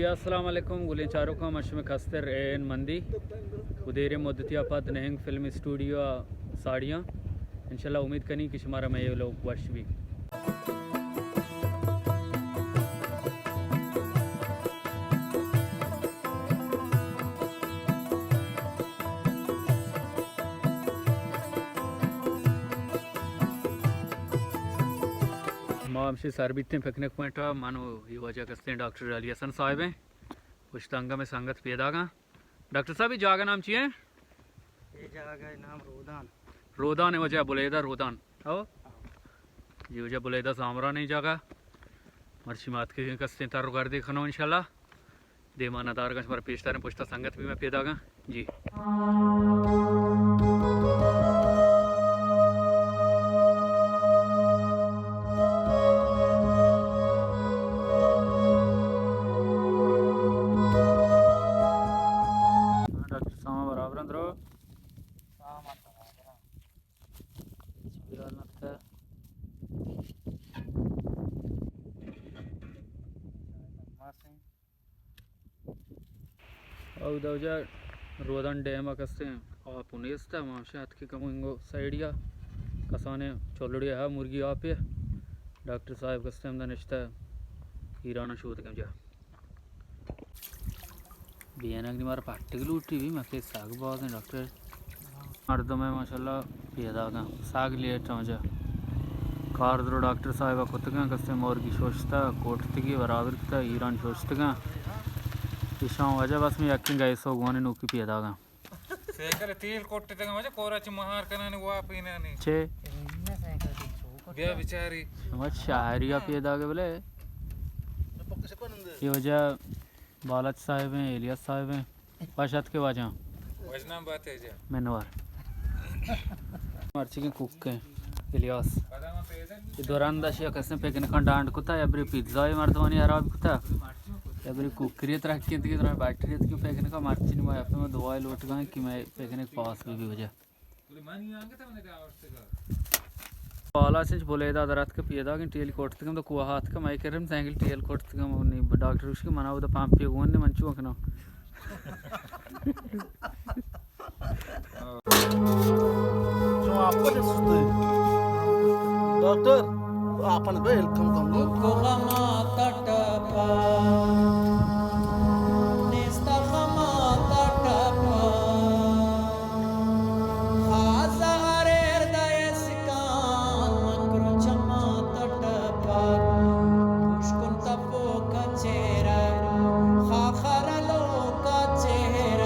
السلام علیکم گلیں چاروکاں، من شمئے کستر اے این مندی۔ گوں دیریں مدتی ءَ پد نہنگ فلم اسٹوڈیو ءَ ساڑی آں۔ انشاءاللہ امید کنیں کہ شمارا مئے اے لوگ وش بی۔ ما ہمشی سر بیتیں پکنک پوائنٹ ءَ، من و اے واجہ کستیں ڈاکٹر علی حسن صاحب ایں۔ پشت انگہ مئے سنگت پیداگ اَں۔ ڈاکٹر صاحب، اے جاگہ نام چی ایں؟ اے جاگہ نام رودان۔ رودان ایں واجہ، بلیدہ رودان۔ او؟ جی واجہ، بلیدہ زامران ایں جاگہ۔ مرچی ما اتکگیں کستیں تر و گردے کنوں انشاءاللہ۔ دیما ندارگاں شمارا پیش داریں، پشتا سنگت بھی مئے پیداگ اَں۔ جی۔ ڈاکٹر ساما برابر اندرو۔ ساما برابر اَں۔ سبیل نکتہ۔ ماسیں۔ اودا واجہ رودان ڈیم ءَ کستیں آپ و نیست ءَ، ما ہمشہ اتکیں کمو انگو سائیڈیا کسانیں چلڑی ءَ مرگی آپے۔ ڈاکٹر صاحب کستیں ہمدا نشتہ ایران ءَ شودگیں جا۔ بینگ نی مارا پٹگ لوٹی بی، مکے ساگ بازیں ڈاکٹر۔ مردم ءَ ماشاءاللہ پیداگ اَں، ساگ لیٹ اَں واجہ۔ کار درو ڈاکٹر صاحب ءَ کتگ اَں، کسے مرگی شوشتہ، کوٹتگی برابر کتہ، ایران شوشتگ اَں۔ ایشاں واجہ بس میں یکیں گیس و گونے نوکی پیداگ اَں۔ سائیکل تیل کوٹتگ اَں واجہ، کورا چہ مہار کنانی واپینانی۔ چے؟ بیا بچاری۔ شما شہری ءَ پیداگ بلے۔ یہ واجہ بالاچ صاحب ایں، الیاس صاحب ایں۔ وش اتکے واجہ۔ وشنام بات ئے جا۔ منوار۔ مرچیگیں کوک ایں الیاس۔ اے دو رند اشیا کسیں پکنکاں ڈانڈ کتا، یا بری پیزا مردمانی حراب کتا، یا بری کوکری ترکینت کہ درا بیٹری ات کہ پکنک ءَ۔ مرچی نی ما اف ایم ءَ دعائے لوٹگاں کہ مئے پکنک پاس بی بی واجہ۔ بالاچ انچ بلیدہ در اتک پیداگ ایں، ٹیل کوٹتگم تو کوہ اتک، مئے کرم سائیکل ٹیل کوٹتگم، نی ڈاکٹر گوشت کہ منا اودا پمپے گون نے، من چون کناں؟ شما آپ کو سستے ڈاکٹر، آپ نے بے کم کم دو۔ کو غم ءَ تٹپا، نیست غم ءَ تٹپا۔ خاز اریر دئے سکان مکرو چما تٹپک، پوشکن تپوک چیر، خاخر لوک چیر،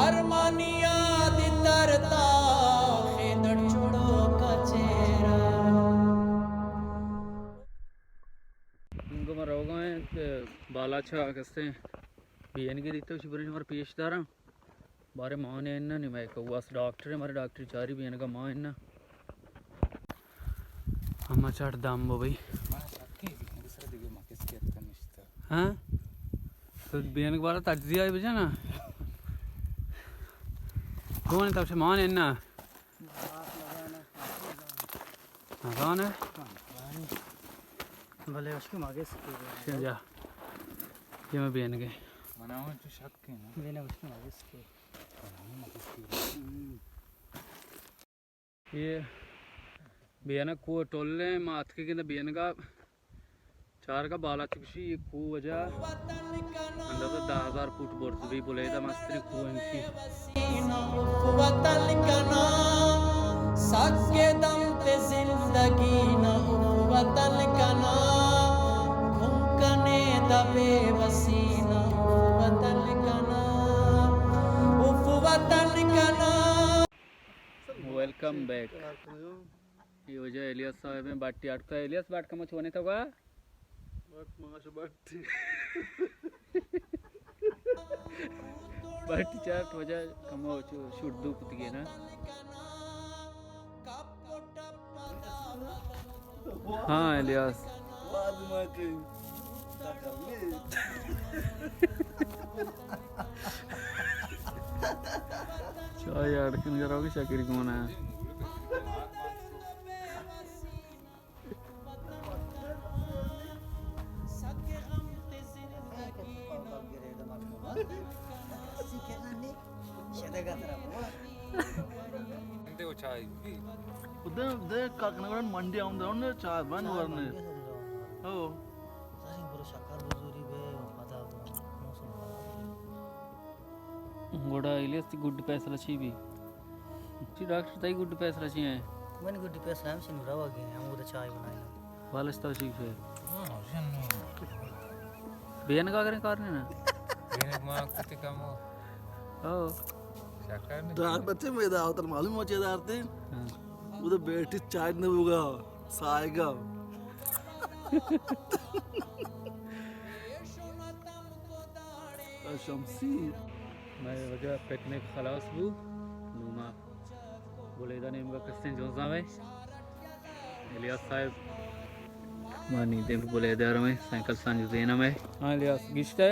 ارمانیا دی ترتا خیدڑ چڑوک چیر۔ انگو ما روگا ایں کہ بالاچا کسے بی این گی دیتا، اسی برنج مر پیش داراں۔ بارے مان اِنّا نی، مئے کواس ڈاکٹر اِنت، مارا ڈاکٹر چاری بی اِنّا مان اِنّا۔ اما چاٹ دم بو بھئی۔ ہاں؟ تو بی اِنّا بارا تجزیہ بجانا۔ کون تو مان اِنّا؟ نزانئے؟ بلے اشکو مگس کے۔ شنجا۔ یہ میں بی اِنّا۔ منا ہوں تو شک ہے نا۔ بی اِنّا اشکو مگس کے۔ یہ بی اِنّا کو ٹولیں، ما اتکگیں بی اِنّا۔ چارگا بالاچ گوشی، یہ کوہ وجہ اندازہ دہ ہزار فٹ برز بی، بلیدہ مستریں کوہ انت۔ وطن کنا سکے دم تے زندگی نا، اف وطن کنا گم کنے دا بے وسی نا، اف وطن کنا، اف وطن کنا۔ Welcome back. یہ وجہ الیاس صاحب اِنت، باٹی اٹکا۔ الیاس، باٹ کمو چونے تو گا؟ باٹ ماش باٹی۔ باٹی چارٹ وجہ کمو چو شوٹ دو کتگی نا۔ ہاں الیاس۔ چائے اڑکن گراوی شکر گونا۔ دے، دے، کاکنگران منڈی ہم دے، انہیں چائے بن ورنے۔ ہو۔ گڑا الیاس، تئی گڈ فیصلہ چی بی؟ چی ڈاکٹر، تئی گڈ فیصلہ چی ایں؟ من گڈ فیصلہ ہم چنو روا گئے، ہم وہ چائے بنائے نا۔ بالش تو چی ہے؟ بینگا کریں کار نہیں نا؟ بینگ ما کتے کم ہو۔ او۔ شکر نہیں۔ ڈاکٹر بچے میں دا ہوتل معلوم ہو چے دارتے؟ ہاں۔ وہ تو بیٹی چائے نہ ہوگا، سائے گا۔ شمسی۔ مئے وجہ پکنک خلاص بو، نوں ما بلیدہ نیمگا کستیں جنزاں مئے۔ الیاس صاحب، ما نی دیم بلیدہ رویں، سائیکل سانی زینہ مئے۔ ہاں الیاس، گشتہ؟